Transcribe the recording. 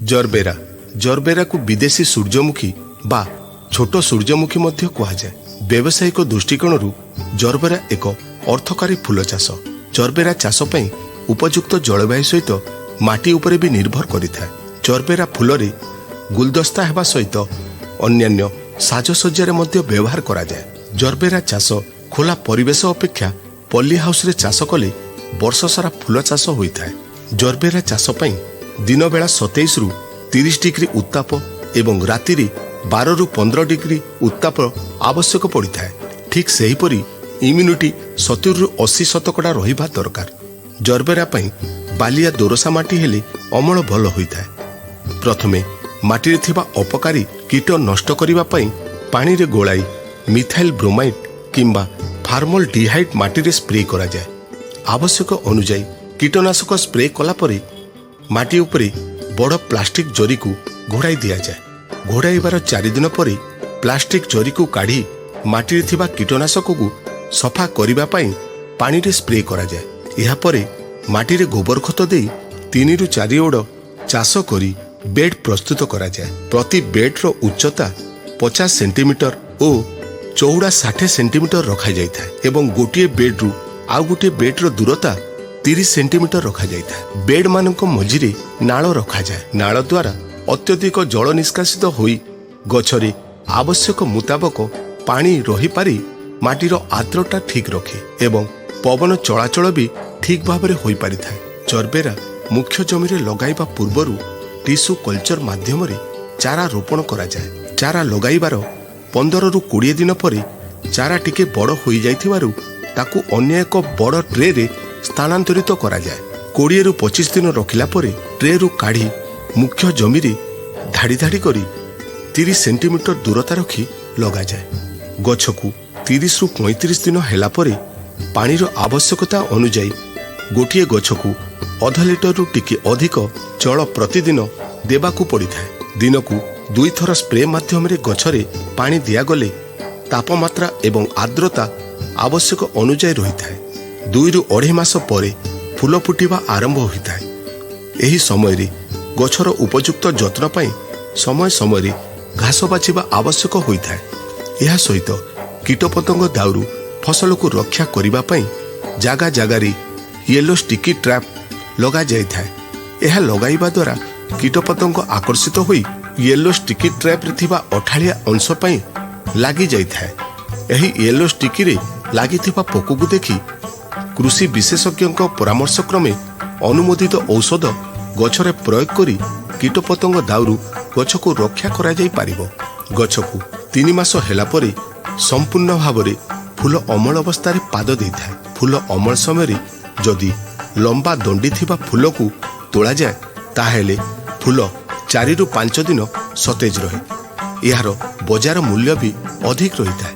ଜରବେରା। ଜରବେରାକୁ ବିଦେଶୀ ସୂର୍ଯ୍ୟମୁଖୀ ବା ଛୋଟ ସୂର୍ଯ୍ୟମୁଖୀ ମଧ୍ୟ କୁହାଯାଏ। ବ୍ୟବସାୟିକ ଦୃଷ୍ଟିକୋଣରୁ ଜରବେରା ଏକ ଅର୍ଥକାରୀ ଫୁଲ ଚାଷ। ଜରବେରା ଚାଷ ପାଇଁ ଉପଯୁକ୍ତ ଜଳବାୟୁ ସହିତ ମାଟି ଉପରେ ବି ନିର୍ଭର କରିଥାଏ। ଜରବେରା ଫୁଲରେ ଗୁଲଦସ୍ତା ହେବା ସହିତ ଅନ୍ୟାନ୍ୟ ସାଜସଜ୍ଜାରେ ମଧ୍ୟ ବ୍ୟବହାର କରାଯାଏ। ଜରବେରା ଚାଷ ଖୋଲା ପରିବେଶ ଅପେକ୍ଷା ପଲ୍ଲୀ ହାଉସରେ ଚାଷ କଲେ ବର୍ଷସାରା ଫୁଲ ଚାଷ ହୋଇଥାଏ। ଜରବେରା ଚାଷ ପାଇଁ ଦିନବେଳା 27ରୁ 30 ଡିଗ୍ରୀ ଉତ୍ତାପ ଏବଂ ରାତିରେ 12ରୁ 15 ଡିଗ୍ରୀ ଉତ୍ତାପ ଆବଶ୍ୟକ ପଡ଼ିଥାଏ। ଠିକ୍ ସେହିପରି ହ୍ୟୁମିଡିଟି 70ରୁ 80% ରହିବା ଦରକାର। ଜରବେରା ପାଇଁ ବାଲିଆ ଦୋରସା ମାଟି ହେଲେ ଅମଳ ଭଲ ହୋଇଥାଏ। ପ୍ରଥମେ ମାଟିରେ ଥିବା ଅପକାରୀ କୀଟ ନଷ୍ଟ କରିବା ପାଇଁ ପାଣିରେ ଗୋଳାଇ ମିଥାଇଲ ବ୍ରୋମାଇଡ୍ କିମ୍ବା ଫାର୍ମଲ ଡିହାଇଡ୍ ମାଟିରେ ସ୍ପ୍ରେ କରାଯାଏ। ଆବଶ୍ୟକ ଅନୁଯାୟୀ କୀଟନାଶକ ସ୍ପ୍ରେ କଲା ପରେ ମାଟି ଉପରେ ବଡ଼ ପ୍ଲାଷ୍ଟିକ ଜରିକୁ ଘୋଡ଼ାଇ ଦିଆଯାଏ। ଘୋଡ଼ାଇବାର 4 ଦିନ ପରେ ପ୍ଲାଷ୍ଟିକ ଜରିକୁ କାଢ଼ି ମାଟିରେ ଥିବା କୀଟନାଶକକୁ ସଫା କରିବା ପାଇଁ ପାଣିରେ ସ୍ପ୍ରେ କରାଯାଏ। ଏହାପରେ ମାଟିରେ ଗୋବର ଖତ ଦେଇ 3ରୁ 4 ଓଡ଼ ଚାଷ କରି ବେଡ୍ ପ୍ରସ୍ତୁତ କରାଯାଏ। ପ୍ରତି ବେଡ୍ର ଉଚ୍ଚତା 50 ସେଣ୍ଟିମିଟର ଓ ଚଉଡ଼ା 60 ସେଣ୍ଟିମିଟର ରଖାଯାଇଥାଏ ଏବଂ ଗୋଟିଏ ବେଡ୍ରୁ ଆଉ ଗୋଟିଏ ବେଡ୍ର ଦୂରତା 30 ସେଣ୍ଟିମିଟର ରଖାଯାଇଥାଏ। ବେଡ୍ମାନଙ୍କ ମଝିରେ ନାଳ ରଖାଯାଏ। ନାଳ ଦ୍ୱାରା ଅତ୍ୟଧିକ ଜଳ ନିଷ୍କାସିତ ହୋଇ ଗଛରେ ଆବଶ୍ୟକ ମୁତାବକ ପାଣି ରହିପାରି ମାଟିର ଆର୍ଦ୍ରତା ଠିକ୍ ରଖେ ଏବଂ ପବନ ଚଳାଚଳ ବି ଠିକ୍ ଭାବରେ ହୋଇପାରିଥାଏ। ଜରବେରା ମୁଖ୍ୟ ଜମିରେ ଲଗାଇବା ପୂର୍ବରୁ ଟିସୁ କଲଚର ମାଧ୍ୟମରେ ଚାରା ରୋପଣ କରାଯାଏ। ଚାରା ଲଗାଇବାର 15ରୁ 20 ଦିନ ପରେ ଚାରା ଟିକେ ବଡ଼ ହୋଇଯାଇଥିବାରୁ ତାକୁ ଅନ୍ୟ ଏକ ବଡ଼ ଟ୍ରେରେ ସ୍ଥାନାନ୍ତରିତ କରାଯାଏ। 20ରୁ 25 ଦିନ ରଖିଲା ପରେ ଟ୍ରେରୁ କାଢ଼ି ମୁଖ୍ୟ ଜମିରେ ଧାଡ଼ି ଧାଡ଼ି କରି 30 ସେଣ୍ଟିମିଟର ଦୂରତା ରଖି ଲଗାଯାଏ। ଗଛକୁ 30ରୁ 35 ଦିନ ହେଲା ପରେ ପାଣିର ଆବଶ୍ୟକତା ଅନୁଯାୟୀ ଗୋଟିଏ ଗଛକୁ ଅଧ ଲିଟରରୁ ଟିକେ ଅଧିକ ଜଳ ପ୍ରତିଦିନ ଦେବାକୁ ପଡ଼ିଥାଏ। ଦିନକୁ ଦୁଇଥର ସ୍ପ୍ରେ ମାଧ୍ୟମରେ ଗଛରେ ପାଣି ଦିଆଗଲେ ତାପମାତ୍ରା ଏବଂ ଆର୍ଦ୍ରତା ଆବଶ୍ୟକ ଅନୁଯାୟୀ ରହିଥାଏ। 2ରୁ ଅଢ଼େଇ ମାସ ପରେ ଫୁଲ ଫୁଟିବା ଆରମ୍ଭ ହୋଇଥାଏ। ଏହି ସମୟରେ ଗଛର ଉପଯୁକ୍ତ ଯତ୍ନ ପାଇଁ ସମୟ ସମୟରେ ଘାସ ବାଛିବା ଆବଶ୍ୟକ ହୋଇଥାଏ। ଏହା ସହିତ କୀଟପତଙ୍ଗ ଦାଉରୁ ଫସଲକୁ ରକ୍ଷା କରିବା ପାଇଁ ଜାଗା ଜାଗାରେ ୟେଲୋ ଷ୍ଟିକି ଟ୍ରାପ୍ ଲଗାଯାଇଥାଏ। ଏହା ଲଗାଇବା ଦ୍ୱାରା କୀଟପତଙ୍ଗ ଆକର୍ଷିତ ହୋଇ ୟେଲୋ ଷ୍ଟିକି ଟ୍ରାପ୍ରେ ଥିବା ଅଠାଳିଆ ଅଂଶ ପାଇଁ ଲାଗିଯାଇଥାଏ। ଏହି ୟେଲୋ ଷ୍ଟିକିରେ ଲାଗିଥିବା ପୋକକୁ ଦେଖି କୃଷି ବିଶେଷଜ୍ଞଙ୍କ ପରାମର୍ଶ କ୍ରମେ ଅନୁମୋଦିତ ଔଷଧ ଗଛରେ ପ୍ରୟୋଗ କରି କୀଟପତଙ୍ଗ ଦାଉରୁ ଗଛକୁ ରକ୍ଷା କରାଯାଇପାରିବ। ଗଛକୁ 3 ମାସ ହେଲା ପରେ ସମ୍ପୂର୍ଣ୍ଣ ଭାବରେ ଫୁଲ ଅମଳ ଅବସ୍ଥାରେ ପାଦ ଦେଇଥାଏ। ଫୁଲ ଅମଳ ସମୟରେ ଯଦି ଲମ୍ବା ଦଣ୍ଡି ଥିବା ଫୁଲକୁ ତୋଳାଯାଏ, ତାହେଲେ ଫୁଲ 4ରୁ 5 ଦିନ ସତେଜ ରହେ। ଏହାର ବଜାର ମୂଲ୍ୟ ବି ଅଧିକ ରହିଥାଏ।